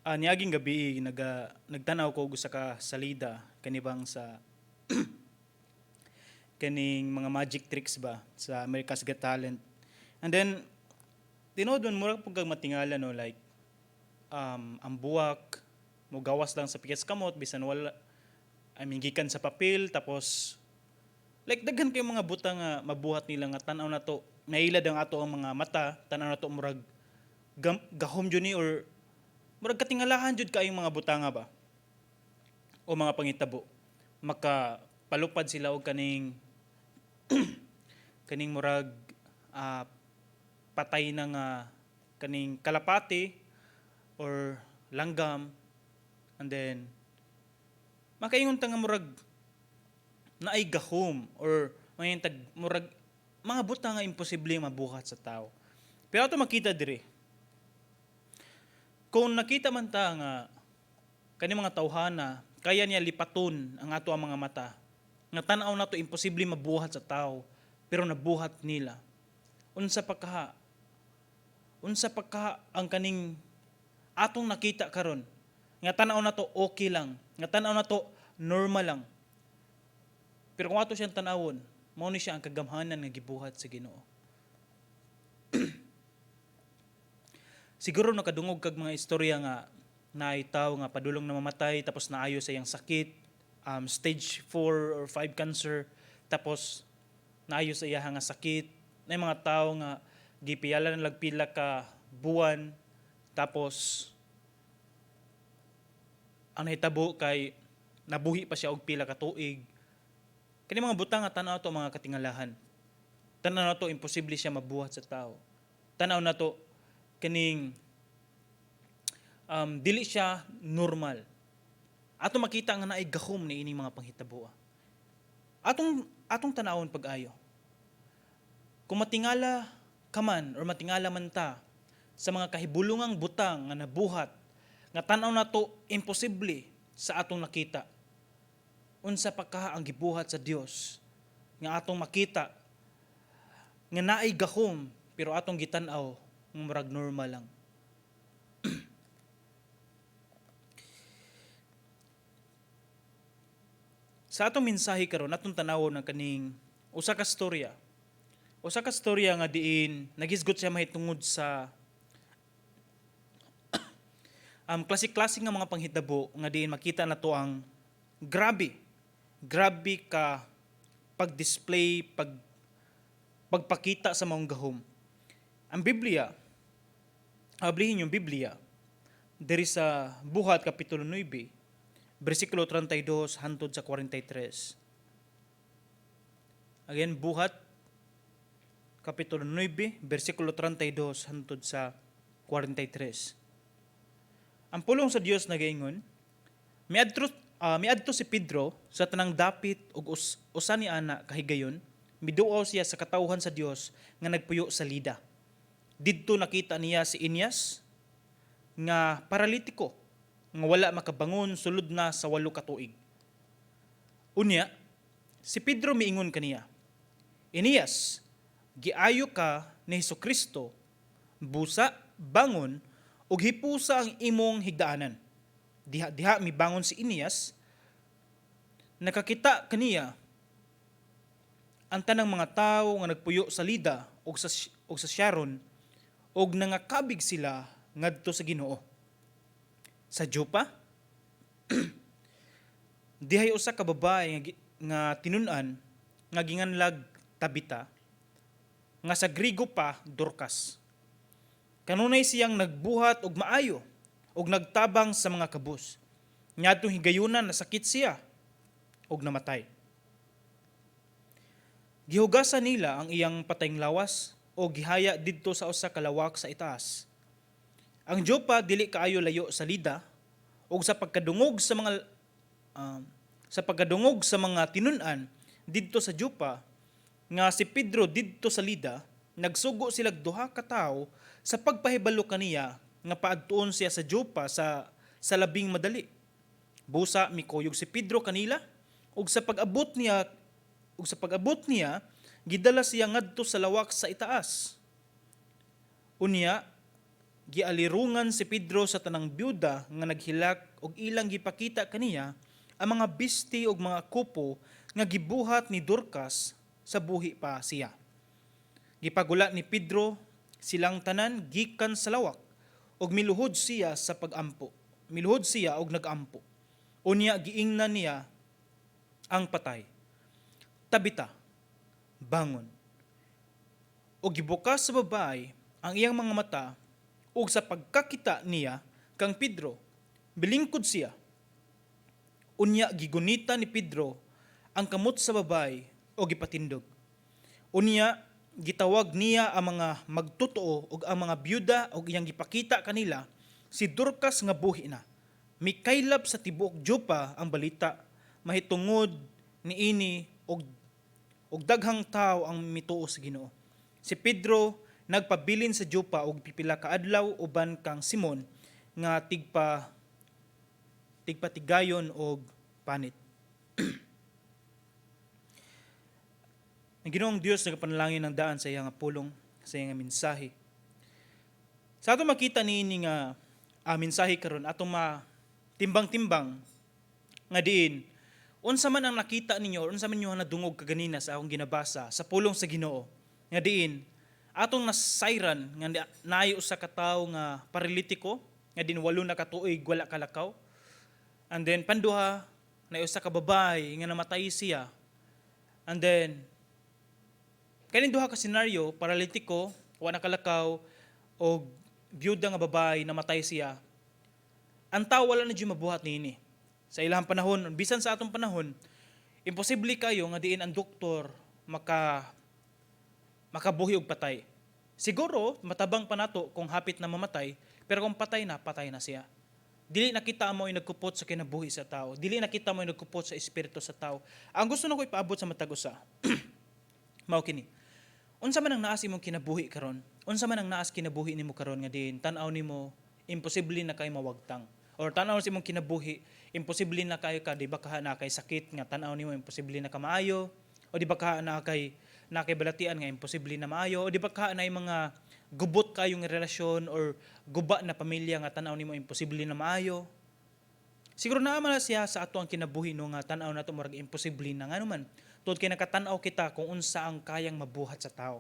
Niaging gabi nagtanaw ko og usa ka salida kanibang sa kaning mga magic tricks ba sa America's Got Talent. And then tinuod man, murag pud kag matingala, no, like ang buwak mo gawas lang sa pikas kamot bisan wala, I mean, gikan sa papel. Tapos like daghan kay mga butang nga mabuhat nila nga tan-aw nato, nailad ang ato ang mga mata, tan-aw nato murag gahom jud ni or murag katingalahan jud kaayong mga butanga ba o mga pangitabo. Maka palupad sila og kaning kaning murag patay na nga kaning kalapati or langgam, and then makaingon ta nga murag naay gahom or mga tag murag mga butang nga imposible mabuhat sa tao. Pero ato makita diri, kung nakita man ta nga kani mga tawhana kaya niya lipaton ang ato ang mga mata nga tan-aw nato imposible mabuhat sa tao, pero nabuhat nila, unsa pa kaha ang kaning atong nakita karon nga tan-aw nato okay lang, nga tan-aw nato normal lang? Pero kung ato siyang tan-awon, mao ni siya ang kagamhanan nga gibuhat sa Ginoo. Siguro nakadungog kag mga istorya nga naay tawo nga padulong na mamatay, tapos naayo sa iyang sakit, stage 4 or 5 cancer, tapos naayo sa iya nga sakit. Naay mga tawo nga gipiyalan na pila ka buwan, tapos ang nahitabo kay nabuhi pa siya og pila ka tuig. Kani mga butang nga tan-aw to mga katingalahan. Tan-aw nato imposible siya mabuhat sa tao. Tan-aw nato kaning dili siya normal. Ato makita nga naay gahom ni ining mga panghitaboa. Atong atong tanawon pag-ayo. Kung matingala ka man or matingala man ta sa mga kahibulungang butang nga nabuhat nga tan-aw nato imposible sa atong nakita, unsa pa kaha ang gibuhat sa Dios nga atong makita nga naay gahom, pero atong gitan-aw nga murag normal lang? Sa atong mensahe karon, atong tanawon ang kaning usa ka storya. Usa ka storya nga diin nagisgot siya mahitungod sa klase-klase nga mga panghitabo nga diin makita nato ang grabe grabe ka pag-display, pagpakita sa maong gahom. Ang Biblia, ablihin yung Biblia diri sa Buhat kapitulo 9, bersikulo 32 hantod sa 43. Again, Buhat kapitulo 9, bersikulo 32 hantod sa 43. Ang pulong sa Dios nagaingon, miadto si Pedro sa tanang dapit ug usa ni ana kahigayon, miduaw siya sa katawhan sa Dios nga nagpuyo sa Lida. Didto nakita niya si Eneas nga paralitiko nga wala makabangon sulod na sa 8 ka tuig. Unya, si Pedro miingon kaniya, "Eneas, giayo ka ni Hesukristo, busa, bangon ug hipusa ang imong higdaanan." Diha diha mibangon si Eneas. Nakakita kaniya ang tanang mga tawo nga nagpuyo sa Lida ug sa Sharon, ug nangakabig sila ngadto sa Ginoo. Sa Jopa, dihay usa ka babae nga tinun-an nga ginganlag Tabita, nga sa Grigo pa Dorcas. Kanunay siyang nagbuhat og maayo ug nagtabang sa mga kabus. Ngadtong higayuna nasakit siya ug namatay. Gihugasan nila ang iyang patayng lawas o gihaya didto sa usa ka lawak sa itaas. Ang Jopa dili kaayo layo sa Lida, ug sa pagkadungog sa mga tinun-an didto sa Jopa nga si Pedro didto sa Lida, nagsugo sila duha ka tawo sa pagpahibalo kaniya nga paadtuon siya sa Jopa sa labing madali. Busa mikuyog si Pedro kanila, ug sa pag-abot niya gidala siya ngadto sa lawak sa itaas. Unya Gialirungan si Pedro sa tanang byuda nga naghilak og ilang gipakita kaniya ang mga bisti og mga kupo nga gibuhat ni Dorcas sa buhi pa siya. Gipagula ni Pedro silang tanan gikan sa lawak ug miluhod siya sa pagampo. Miluhod siya og nagampo. Unya giingnan niya ang patay, "Tabita, bangon." Ug gibukas sa babae ang iyang mga mata ug sa pagkakita niya kang Pedro, bilingkod siya. Unya gigunita ni Pedro ang kamot sa babae ug gipatindog. Unya gitawag niya ang mga magtotoo ug ang mga byuda ug iyang gipakita kanila si Dorcas nga buhi na. Mikaylap sa tibuok Jopa ang balita mahitungod niini ug daghang tawo ang mituo sa Ginoo. Si Pedro nagpabilin sa Jopa og pipila ka adlaw uban kang Simon nga tigpatigayon og panit. Ang Ginoong Dios, nagapanalangin ng daan sa iyang pulong, sa iyang mensahe. Sa ato makita niini nga mensahe karon, atong matimbang-timbang nga diin unsa man ang nakita ninyo or unsa man ninyo nadungog kaganina sa akong ginabasa sa pulong sa Ginoo nga diin atong nasayran nga naay usa ka tawo nga paralitiko nga din 8 na ka tuig wala kalakaw. And then panduha, na usa ka babae nga namatay siya. And then kaning duha ka scenario, paralitiko, wa nakalakaw, og byuda nga babae, namatay siya. Ang tao wala na jud mabuhat niini. Sa ilahang panahon, bisan sa atong panahon, imposible kayo nga diin ang doktor makabuhi og patay. Siguro matabang pa nato kung hapit na mamatay, pero kung patay na siya. Dili na kita mo nagkupot sa kinabuhi sa tao. Dili na kita mo nagkupot sa espiritu sa tao. Ang gusto nako ipaabot sa matag usa, mao kini. Unsa man ang naas imong kinabuhi karon? Unsa man ang naas kinabuhi nimo karon nga diin tan-aw nimo imposible na kay mawagtang? Or tan-aw sa imong kinabuhi, imposible na kayo ka, di ba ka na kay sakit nga tan-aw nimo imposible na ka maayo? O di ba ka na kay balatian nga imposible na maayo? O di ba ka na mga gubot kayo nga relasyon or guba na pamilya nga tan-aw nimo imposible na maayo? Siguro naa man na siya sa ato ang kinabuhi, no, nga tan-aw nato murag imposible na, ngano man tuod kay nakatan-aw kita kung unsa ang kayang mabuhat sa tao.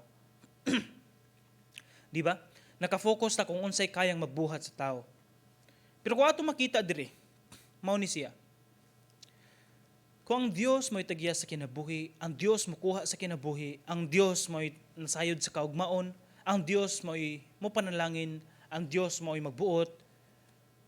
Di ba? Naka-focus ta kung unsay kayang mabuhat sa tao. Pero kung ato makita diri, mao ni siya. Kung ang Dios mo'y tagiya sa kinabuhi, ang Dios mokuha sa kinabuhi, ang Dios mo'y nasayod sa kaugmaon, ang Dios mo'y mopanalangin, ang Dios mo'y magbuot,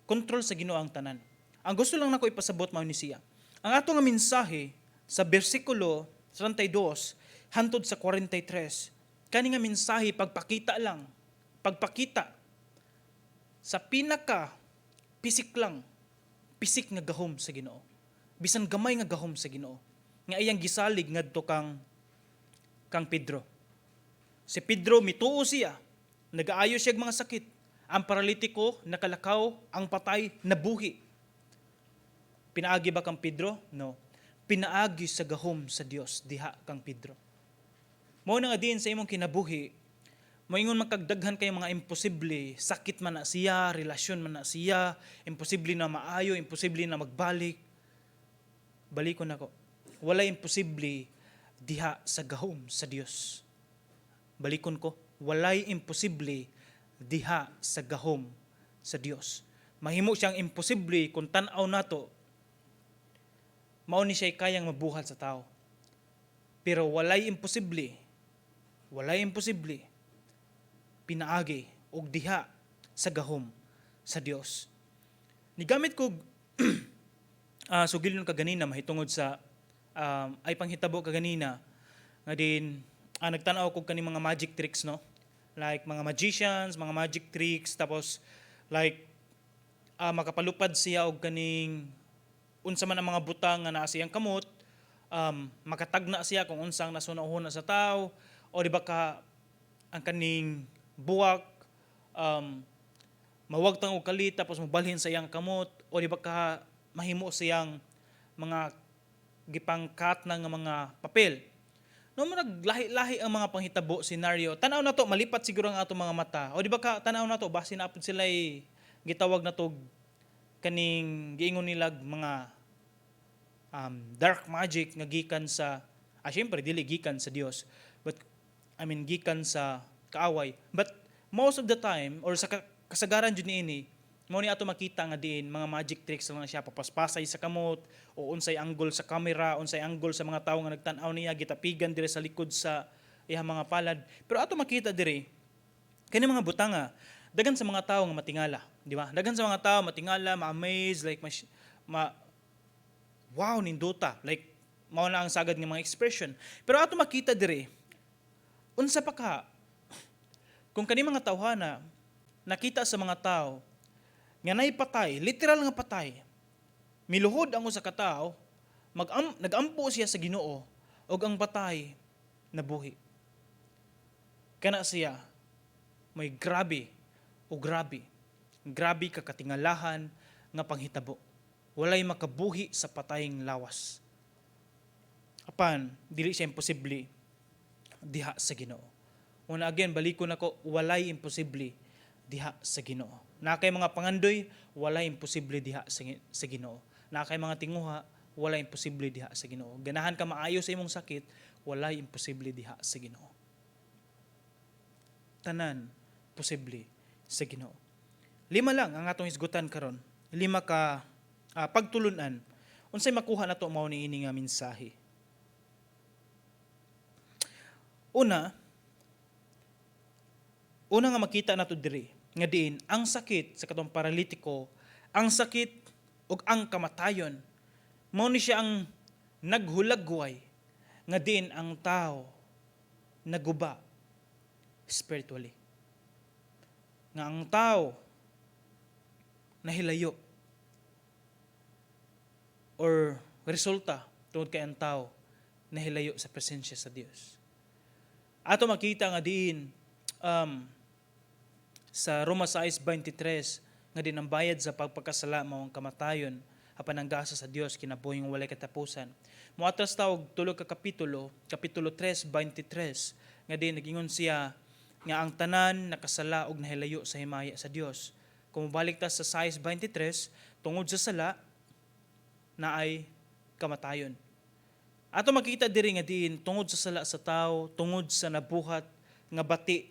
kontrol sa Ginoo ang tanan. Ang gusto lang nako ipasabot, mao ni siya. Ang ato nga mensahe sa bersikulo 32 hantod sa 43, kani nga mensahe pagpakita lang, pagpakita sa pinaka pisik lang, pisik nga gahom sa Ginoo. Bisan gamay nga gahom sa Ginoo nga iyang gisalig ngadto kang Pedro. Si Pedro mituo siya, nagaayo siya og mga sakit. Ang paralitiko nakalakaw, ang patay nabuhi. Pinaagi ba kang Pedro? No. Pinaagi sa gahom sa Dios diha kang Pedro. Mao na nga diin sa imong kinabuhi, moingon man kag daghan kay mga imposible, sakit man na siya, relasyon man na siya, imposible na maayo, imposible na magbalik. Balikon nako. Wala imposible diha sa gahom sa Dios. Balikon ko, walay imposible diha sa gahom sa Dios. Mahimo siyang imposible kung tan-aw nato, mao ni siya kayang mabuhat sa tao. Pero walay imposible pinaagi og diha sa gahom sa Dios. Nigamit ko sugilon kaganina mahitungod sa ay panghitabo kaganina nga din nagtan-aw ko kani mga magic tricks, no, like mga magicians, mga magic tricks, tapos like makapalupad siya og kaning unsa man ang mga butang nga naa sa iyang kamot, makatagna siya kung unsang nasunahuna sa tao, o di ba ka ang kaning buwak mawagtang og kalit tapos mobalhin sa iyang kamot, o di ba ka mahimo siyang mga gipangkat na nga mga papel. No, murag lahi-lahi ang mga panghitabo, scenario. Tan-aw na to, malipat siguro ang atong mga mata. O di ba ka tan-aw na to, basin na sila gitawag na to kaning giingon nilag mga dark magic nga gikan sa, syempre dili gikan sa Dios, but I mean gikan sa kaaway. But most of the time or sa kasagaran jud niini, mao ni ato makita nga diin mga magic tricks lang siya, papaspasay sa kamot o unsay angle sa camera, unsay angle sa mga tawo nga nagtan-aw niya, gitapigan dire sa likod sa iyang mga palad. Pero ato makita dire kani mga butanga, daghan sa mga tawo nga matingala, di ba? Daghan sa mga tawo matingala, ma-amaze, like ma wow, nindota, like mao na ang sagad nga mga expression. Pero ato makita dire, unsa pa ka kung kani mga tawhana nakita sa mga tao nga nay patay, literal nga patay, miluhod ang usa ka tawo, nagampo siya sa Ginoo ug ang patay nabuhi? Kana siya may grabe o grabe. Grabe ka katingalahan nga panghitabo. Walay makabuhi sa patayng lawas. Apan dili siya imposible diha sa Ginoo. Una, again, balikon ako, walay imposible diha sa Ginoo. Naa kay mga pangandoy, walay imposible diha sa Ginoo. Naa kay mga tinguha, walay imposible diha sa Ginoo. Ganahan ka maayo sa imong sakit, walay imposible diha sa Ginoo. Tanan posible sa Ginoo. Lima lang ang atong hisgutan karon. Lima ka pagtulunan. Unsay makuha nato mao ni ini nga mensahe? Una, una nga makita nato diri nga diin ang sakit sa katong paralitiko, ang sakit ug ang kamatayon mao ni siya ang naghulagway nga diin ang tao naguba spiritually. Nga ang tao nahilayo or resulta tungod kay ang tao nahilayo sa presensya sa Dios. Ato makita nga diin sa Roma 6:23 nga diin ang bayad sa pagpakasala mao ang kamatayon, apan ang gasa sa Dios kinabuhing walay katapusan. Moatras ta og tulo ka kapitulo, kapitulo 3:23, nga diin nagingon siya nga ang tanan nakasala og nahilayo sa himaya sa Dios. Kung mobalik ta sa 6:23, tungod sa sala naay kamatayon. Ato makita diri nga diin tungod sa sala sa tao, tungod sa nabuhat nga bati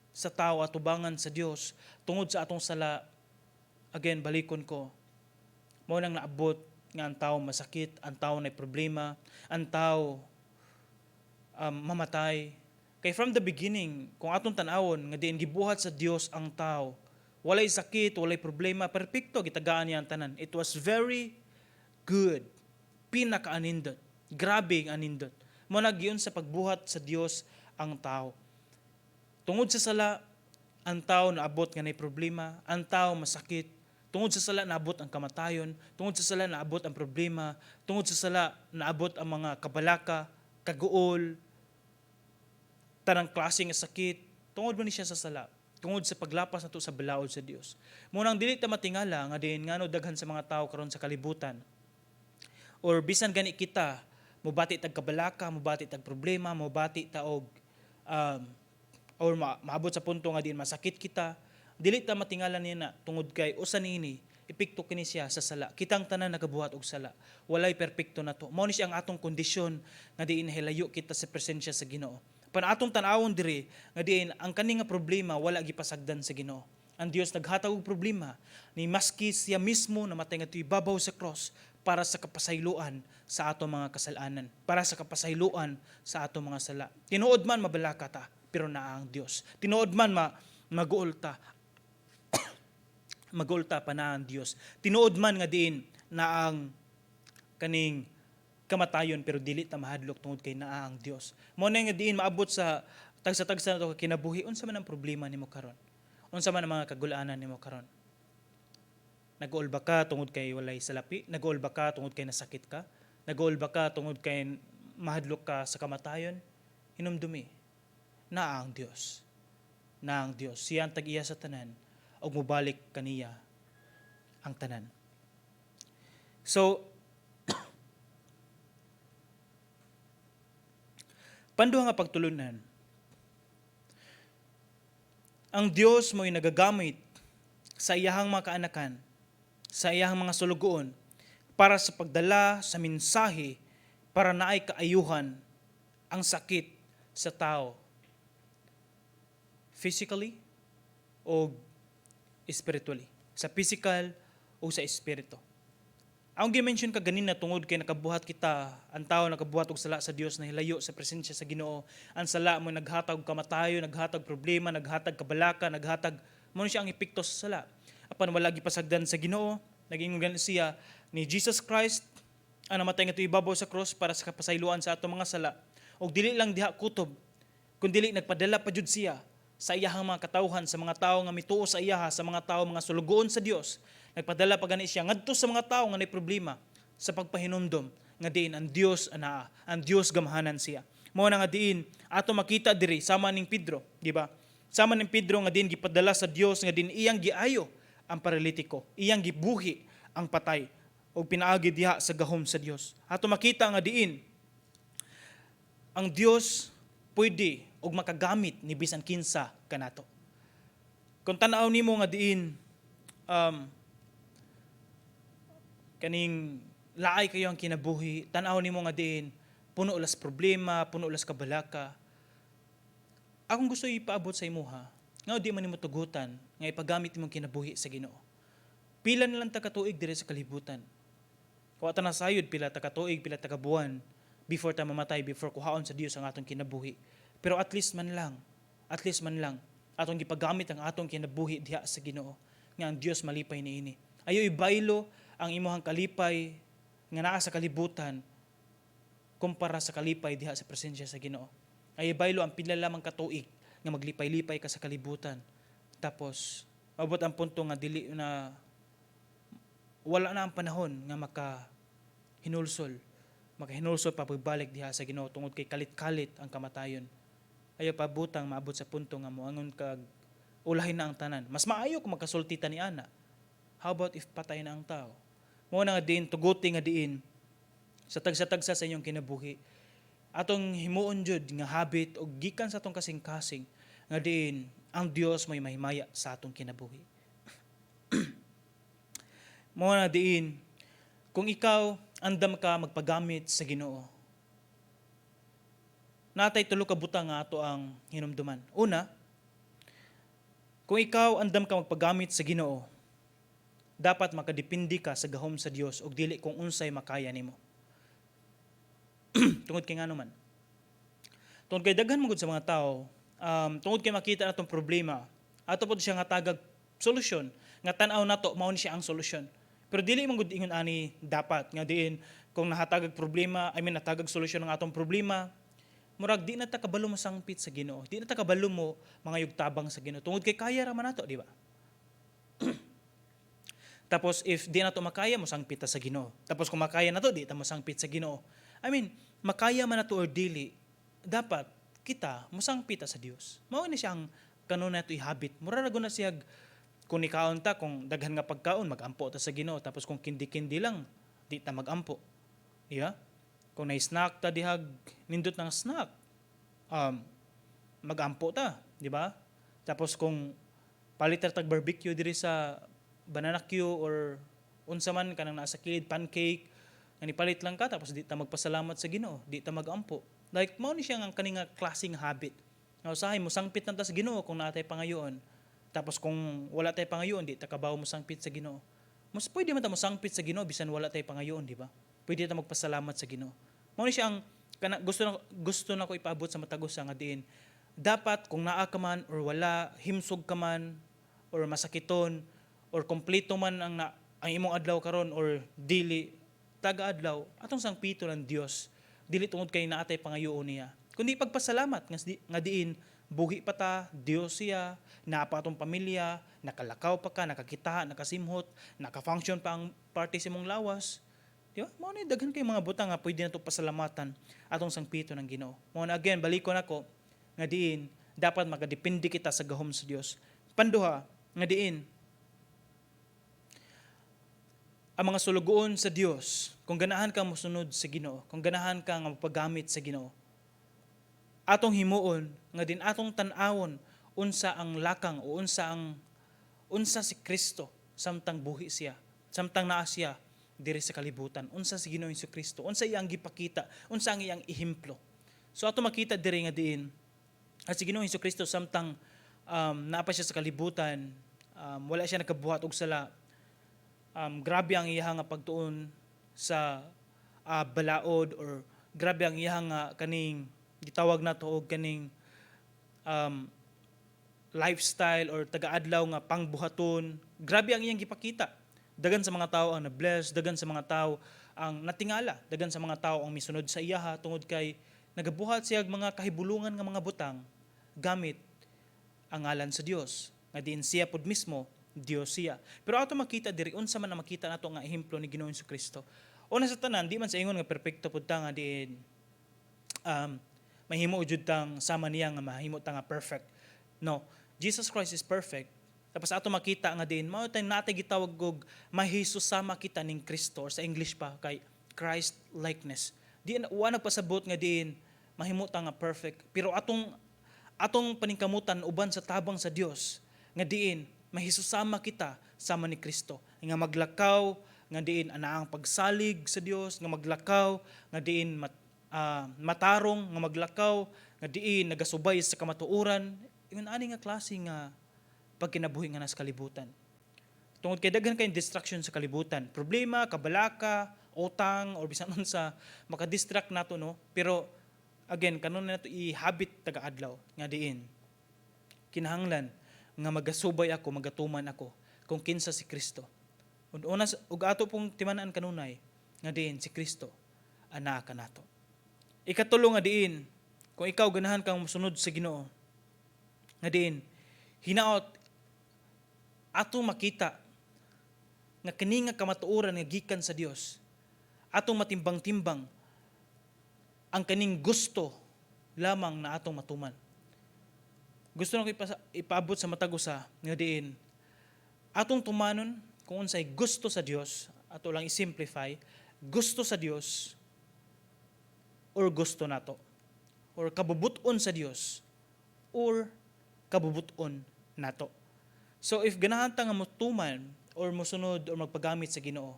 sa tao atubangan sa Dios, tungod sa atong sala, again, balikon ko, mao nang naabot nga ang tao masakit, ang tao na problema, ang tao mamatay. Kay from the beginning, kung atong tan-awon nga diin gibuhat sa Dios ang tao, walay sakit, walay problema, perpekto, gitagaan niya ang tanan. It was very good. Pinakaanindot. Grabe ang anindot. Mao na giunsa pagbuhat sa Dios ang tao. Tungod sa sala, ang tao naabot nga nay problema, ang tao masakit. Tungod sa sala naabot ang kamatayon, tungod sa sala naabot ang problema, tungod sa sala naabot ang mga kabalaka, kaguol, tanang klase nga sakit. Tungod man ni siya sa sala? Tungod sa paglapas nato sa balaod sa Dios. Mao nang dili ta matingala nga diin ngano daghan sa mga tao karon sa kalibutan or bisan gani kita mobati tag kabalaka, mobati tag problema, mobati ta og or maabot sa punto nga diin masakit kita, dili ta matingala niya na tungod kay usa niini epekto kini siya sa sala. Kitang tanan nagabuhat og sala. Walay perpekto nato. Mao ni siya ang atong kondisyon nga diin hilayo kita sa presensya sa Ginoo. Pan atong tan-awon diri nga diin ang kani nga problema wala gipasagdan sa Ginoo. Ang Dios naghatag og problema ni maski siya mismo namatay ngadto ibabaw sa cross para sa kapasayloan sa ato mga kasalanan, para sa kapasayloan sa ato mga sala. Tinuod man mabalaka ta, pero naa ang Dios. Tinuod man maguol ta, maguol ta pa naa ang Dios. Tinuod man nga diin na ang kaning kamatayon, pero dili ta mahadlok tungod kay naa ang Dios. Mao na nga diin maabot sa tagsa-tagsa nato ka kinabuhi, unsa man ang problema nimo karon? Unsa man ang mga kagulanan nimo karon? Nag-uol ba ka tungod kay walay salapi? Nag-uol ba ka tungod kay nasakit ka? Nag-uol ba ka tungod kay mahadlok ka sa kamatayon? Hinumdumi, naa ang Dios. Naa ang Dios. Siya ang tag-iya sa tanan ug mobalik kaniya ang tanan. So, Panduha nga pagtulunan: ang Dios mo'y nagagamit sa iyahang mga kaanakan, sa iyahang mga sulugoon, para sa pagdala sa mensahe para naay kaayuhan ang sakit sa tao, physically o spiritually. Sa physical o sa espiritu. Ang gi-mention ka ganina, tungod kay nakabuhat kita, ang tao nakabuhat og sala sa Dios, na hilayo sa presensya sa Ginoo. Ang sala mo naghatag og kamatayon, naghatag problema, naghatag kabalaka, naghatag mo siya ang epekto sa sala. Apan wala gipasagdan sa Ginoo, nag-ingon gani siya ni Jesus Christ ang namatay nga ibabaw sa cross para sa kapasayloan sa atong mga sala. Og dili lang diha kutob, kun dili nagpadala pa jud siya sa iyahang mga katawhan, sa mga tawo nga mituo sa iyaha, sa mga tawo mga sulugoon sa Dios. Nagpadala pa gani siya ngadto sa mga tawo nga nay problema sa pagpahinumdom nga diin ang Dios anaa, ang Dios gamhanan siya. Mao na nga diin ato makita diri sama ning Pedro, di ba? Sama ning Pedro nga diin gipadala sa Dios nga diin iyang giayo ang paralitiko, iyang gibuhi ang patay og pinaagi diha sa gahom sa Dios. Ato makita nga diin ang Dios pwede og makagamit ni bisan kinsa kanato. Kung tan-aw nimo nga diin kaning laay kayo ang kinabuhi, tan-aw nimo nga diin puno las problema, puno las kabalaka. Akong gusto ipaabot sa imuha, nga di man nimo tugutan nga ipagamit imong kinabuhi sa Ginoo. Pila na lang ta katuig diri sa kalibutan. Wa ta nasayod pila ta katuig, pila ta kabuan before ta mamatay, before kuhaon sa Dios ang atong kinabuhi. Pero at least man lang, at least man lang, atong gipagamit ang atong kinabuhi diha sa Ginoo nga ang Dios malipay niini. Ayo ibaylo ang imuhang kalipay nga naa sa kalibutan kumpara sa kalipay diha sa presensya sa Ginoo. Ayo ibaylo ang pila lamang katuig nga maglipay-lipay ka sa kalibutan. Tapos maabot ang punto nga dili na, wala na ang panahon nga makahinulsol pa pagbalik diha sa Ginoo tungod kay kalit-kalit ang kamatayon. Ayo pabutang maabot sa punto nga moangon kag ulahin na ang tanan. Mas maayo kung magkasulti ta ni ana. How about if patay na ang tao? Mao na nga diin tuguti nga diin sa tagsa-tagsa sa inyong kinabuhi, atong himuon jud nga habit og gikan sa atong kasing-kasing nga diin ang Dios may mahimaya sa atong kinabuhi. Mao na diin kung ikaw andam ka magpagamit sa Ginoo, natay tulo ka butang nga ato ang hinumduman. Una, kung ikaw andam ka magpagamit sa Ginoo, dapat makadepende ka sa gahom sa Dios ug dili kung unsay makaya nimo. Tungod kay ngano man? Tungod kay daghan man gud sa mga tao, tungod kay makita natong problema, ato pod siya nga tagag solusyon, nga tan-aw nato mao ni siya ang solusyon. Pero dili man gud ingon ani dapat nga diin kung nahatagag problema, I mean, natagag solusyon ng atong problema, murag di na ta kabalo mo sangpit sa Ginoo. Di na ta kabalo mo mga tabang sa Ginoo. Tungod kay kaya ra man nato, di ba? Tapos if di na to makaya, mo sangpit ta sa Ginoo. Tapos kung makaya na to, di ta mo sangpit sa Ginoo. I mean, makaya man nato or dili, dapat kita mosangpit ta sa Dios. Mao ni siya ang kanon nato i-habit. Mura ra gud na siya kung nikaon ta, kung daghan nga pagkaon, magampo ta sa Ginoo. Tapos kung kindi-kindi lang, di ta magampo. Di ba? Kung na-snack ta dihag nindot ng snack, magampo ta, di ba? Tapos kung palit ra tag barbecue diri sa banana Q or unsa man kanang nasa kilid, pancake, nga nipalit lang ka tapos di ta magpasalamat sa Ginoo, di ta magampo. Like mao ni siya ang kani nga klaseng habit. Nga usahay mo sangpit na ta sa Ginoo kung naa tay pangayoon. Tapos kung wala tay pangayoon, di ta kabaw mo sangpit sa Ginoo. Mas pwede man ta mo sangpit sa Ginoo bisan wala tay pangayoon, di ba? Pwede ta magpasalamat sa Ginoo. Mao ni siya ang kana gusto na ko ipaabot sa matag usa nga diin dapat kung naa ka man or wala, himsog ka man or masakiton or kompleto man ang imong adlaw karon or dili, taga adlaw atong sangpito ng Dios, dili tungod kay naa tay pangayoon niya kundi pagpasalamat nga diin buhi pa ta, Dios siya, naa pa atong pamilya, nakalakaw pa ka, nakakita, nakasimhot, naka-function pa ang parte sa imong lawas. Di ba? Mao na daghan kay mga butang nga pwede nato pasalamatan, atong sangpito ng Ginoo. Mao na again, balikon ako nga diin dapat makadepende kita sa gahom sa Dios. Panduha nga diin ang mga sulugoon sa Dios, kung ganahan ka mosunod sa Ginoo, kung ganahan ka nga mapagamit sa Ginoo, Atong himuon nga din atong tan-awon unsa ang lakang o unsa si Kristo samtang buhi siya, samtang naa siya diri sa kalibutan. Unsa si Ginoong Kristo, unsa iyang gipakita, unsa ang iyang ehemplo. So ato makita diri nga diin at si Ginoong Kristo samtang naa pa siya sa kalibutan, wala siya nakabuhat og sala. Grabe ang iyang nga pagtuon sa balaod or grabe ang iyang nga kaning gitawag nato og kaning lifestyle or taga-adlaw nga pangbuhaton. Grabe ang iyang gipakita. Dagan sa mga tao ang na-bless, dagan sa mga tao ang natingala, dagan sa mga tao ang misunod sa iyaha tungod kay nagabuhat siya og mga kahibulungan nga mga butang gamit ang ngalan sa Dios nga diin siya pod mismo Dios siya. Pero ato makita diri, unsa man ang makita nato nga ehemplo ni Ginoong Kristo? Una sa tanan, di man sa ingon nga perpekto pud ta nga diin mahimo jud tang sama niya nga mahimo ta nga perfect. No, Jesus Christ is perfect. Tapos ato makita nga din mao tay natay gitawag og mahisusama kita ning Kristo or sa English pa kay Christ likeness. Di wa nagpasabot nga diin mahimo ta nga perfect, pero atong paningkamutan uban sa tabang sa Dios nga diin mahisusama kita sama ni Kristo, nga maglakaw nga diin anaang pagsalig sa Dios, nga maglakaw nga diin matarong, nga maglakaw nga diin nagasubay sa kamatuoran, ingon ani nga klase nga pagkinabuhi nga nasa kalibutan. Tungod kay daghan kay distraction sa kalibutan, problema, kabalaka, utang or bisan unsa makadistract nato, no? Pero again, kanon na nato i-habit taga-adlaw nga diin kinahanglan nga magasubay ako, magatuman ako kung kinsa si Kristo. Ug una ug ato pong timan-an kanunay nga diin si Kristo anaa kanato. Ikatulo nga diin, kung ikaw ganahan kang mosunod sa Ginoo, nga diin hinaot atong makita nga kini nga kamatuoran nga gikan sa Dios, atong matimbang-timbang ang kaning gusto lamang na atong matuman. Gusto nako ipaabot sa matag usa nga diin atong tumanon kung unsay gusto sa Dios, ato lang i-simplify, gusto sa Dios or gusto nato or kabubuton sa Dios or kabubuton nato. So if ganahan ta nga motuman or mosunod or magpagamit sa Ginoo,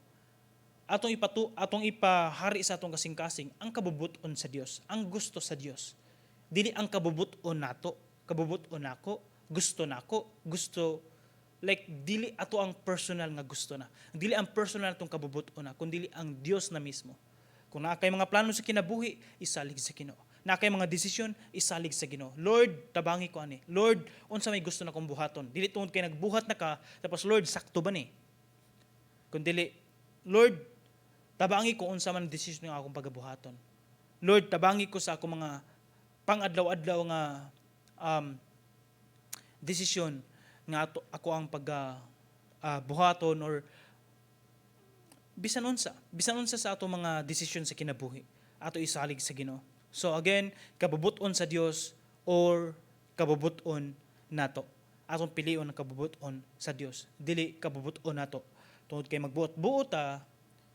atong ipahari sa atong kasing-kasing ang kabubuton sa Dios, ang gusto sa Dios. Dili ang kabubuton nato, kabubuton nako, gusto nako, gusto like dili ato ang personal nga gusto na. Dili ang personal atong kabubuton na, kundi ang Dios na mismo. Kung naa kay mga plano sa kinabuhi, isalig sa Ginoo. Naa kay mga desisyon, isalig sa Ginoo. "Lord, tabangi ko ani. Lord, unsa may gusto nakong buhaton?" Dili tungod kay nagbuhat na ka, tapos, "Lord, sakto ba ni?" Kundi, "Lord, tabangi ko unsa man ang desisyon nga akong pagabuhaton. Lord, tabangi ko sa akong mga pang-adlaw-adlaw nga desisyon nga ato, ako ang pag buhaton," or bisan unsa sa ato mga desisyon sa kinabuhi, ato isalig sa Ginoo. So again, kabubuton sa Dios or kabubuton nato. Atong pilion ang kabubuton sa Dios, dili kabubuton nato. Tungod kay magbuot-buot ta,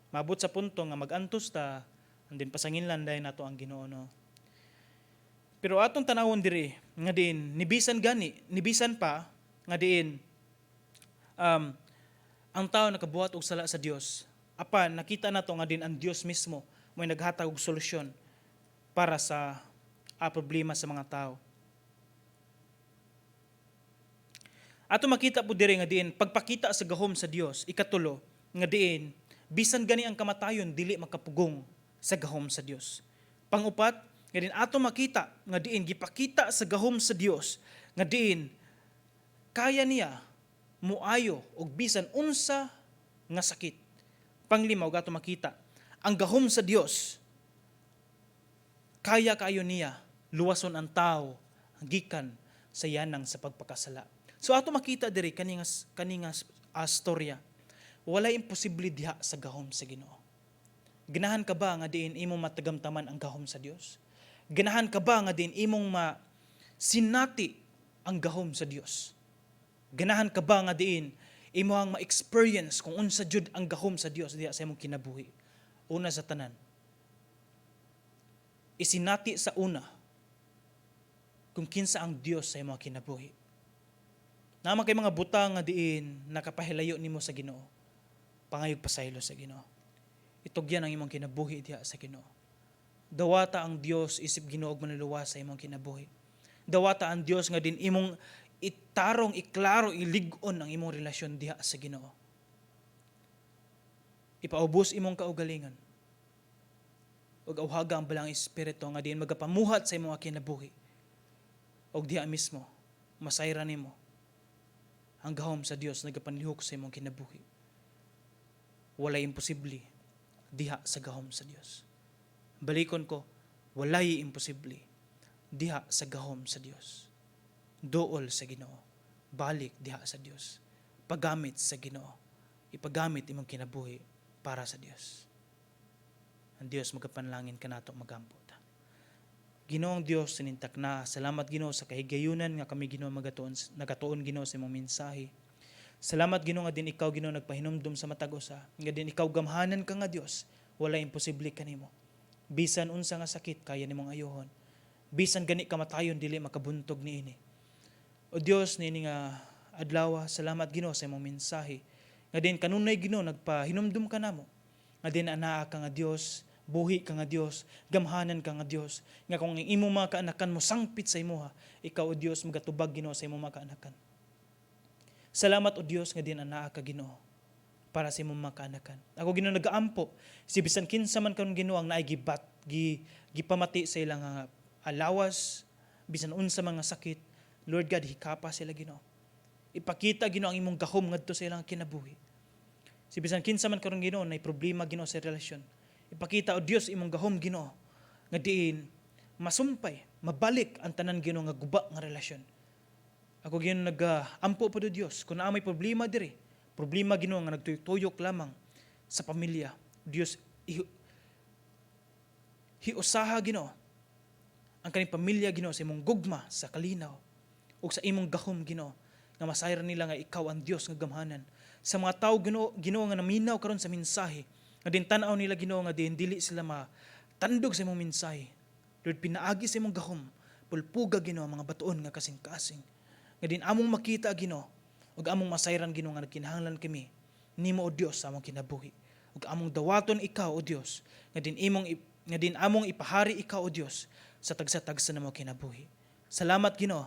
maabot sa punto nga magantos ta, and then pasanginlan dayon nato ang Ginoo, no? Pero atong tanawon diri nga diin nibisan gani, nibisan pa nga diin ang tao nakabuhat og sala sa Dios. Apan nakita nato nga din ang Dios mismo may naghatag og solusyon para sa problema sa mga tao. Ato makita po diri nga diin pagpakita sa gahom sa Dios, ikatulo, nga diin bisan gani ang kamatayon dili makapugong sa gahom sa Dios. Pangupat, nga diin ato makita nga diin gipakita sa gahom sa Dios nga diin kaya niya muayo og bisan unsa nga sakit. Panglima, ug ato makita ang gahom sa Dios, kaya kaayo niya luwason ang tao gikan sa yanang sa pagpakasala. So ato makita diri kani nga storya. Walay imposible diha sa gahom sa Ginoo. Ganahan ka ba nga diin imong matagamtaman ang gahom sa Dios? Ganahan ka ba nga diin imong ma sinati ang gahom sa Dios? Ganahan ka ba nga diin imo ang ma-experience kung unsa jud ang gahom sa Dios diha sa imong kinabuhi? Una sa tanan, isinati sa una kung kinsa ang Dios sa imong kinabuhi. Naa man kay mga butang nga diin nakapahilayo nimo sa Ginoo. Pangayog pasaylo sa Ginoo. Itugyan ang imong kinabuhi diha sa Ginoo. Dawata ang Dios isip Ginoo ug Manluluwas sa imong kinabuhi. Dawata ang Dios nga din imong itarong, iklaro, ilig-on ang imong relasyon diha sa Ginoo. Ipaubos imong kaugalingon. Ug awhaga ang Balaang Espiritu nga diin magapamuhat sa imong kinabuhi. Ug diha mismo, masayran nimo ang gahom sa Dios nagapanlihok sa imong kinabuhi. Walay imposible diha sa gahom sa Dios. Balikon ko, walay imposible diha sa gahom sa Dios. Duol sa Ginoo. Balik diha sa Dios. Pagamit sa Ginoo. Ipagamit imong kinabuhi para sa Dios. Ang Dios magapanalangin kanato. Magampo ta. Ginoong Dios, sinintak na. Salamat, Ginoo, sa kahigayunan nga kami, Ginoo, magatuon nagatuon, Ginoo, sa imong mensahe. Salamat, Ginoo, nga din ikaw, Ginoo, nagpahinumdum sa matag usa nga din ikaw gamhanan ka nga Dios, wala imposible kanimo. Bisan unsa nga sakit, kaya nimong ayuhon. Bisan gani kamatayon, dili makabuntog niini. O Dios, niini nga adlaw, salamat, Ginoo, sa imong mensahe. Nga din kanunay, Ginoo, nagpahinumdum ka namo. Nga din anaa ka nga Dios, buhi ka nga Dios, gamhanan ka nga Dios. Nga kung ang imong mga kaanakan mo sangpit sa imuha, ikaw, o Dios, magatubag, Ginoo, sa imong mga kaanakan. Salamat, o Dios, nga din anaa ka, Ginoo, para sa imong mga kaanakan. Ako, Ginoo, nagaampo si bisan kinsa man karon, Ginoo, ang naay gibat gi gipamati sa ilang alawas, bisan unsa mga sakit. Lord God, hikapa sila, Ginoo. Ipakita, Ginoo, ang imong gahom ngadto sa ilang kinabuhi. Si bisan kinsa man karon, Ginoo, nay problema, Ginoo, sa relasyon. Ipakita, o Dios, imong gahom, Ginoo, nga diin masumpay, mabalik ang tanan, Ginoo, nga guba nga relasyon. Ako, Ginoo, nagaampo po do Dios kung naa may problema diri, problema, Ginoo, nga nagtuyok-tuyok lamang sa pamilya. Dios, hiusaha, Ginoo, ang kaning pamilya, Ginoo, sa imong gugma, sa kalinaw ug sa imong gahom, Ginoo, nga masayran nila nga ikaw ang Dios nga gamhanan. Sa mga tawo, Ginoo, nga naminaw karon sa mensahe, nga din tan-aw nila, Ginoo, nga din dili sila matandog sa imong mensahe. Lord, pinaagi sa imong gahom, pulpuga, Ginoo, ang mga batuon nga kasing-kasing. Nga din among makita, Ginoo, ug among masayran, Ginoo, nga nagkinahanglan kami nimo, o Dios, sa among kinabuhi. Ug among dawaton ikaw, o Dios, nga din among ipahari ikaw, o Dios, sa tagsa-tagsa namo kinabuhi. Salamat, Ginoo.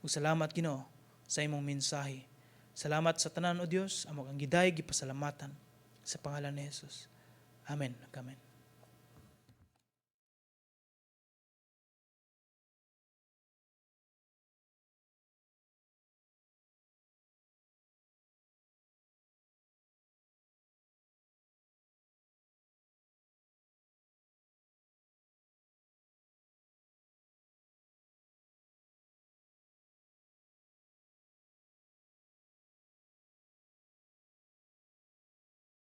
Ug salamat, Ginoo, sa imong mensahe. Salamat sa tanan, o Dios, amo kang giday gipasalamatan sa pangalan ni Jesus. Amen. Amen.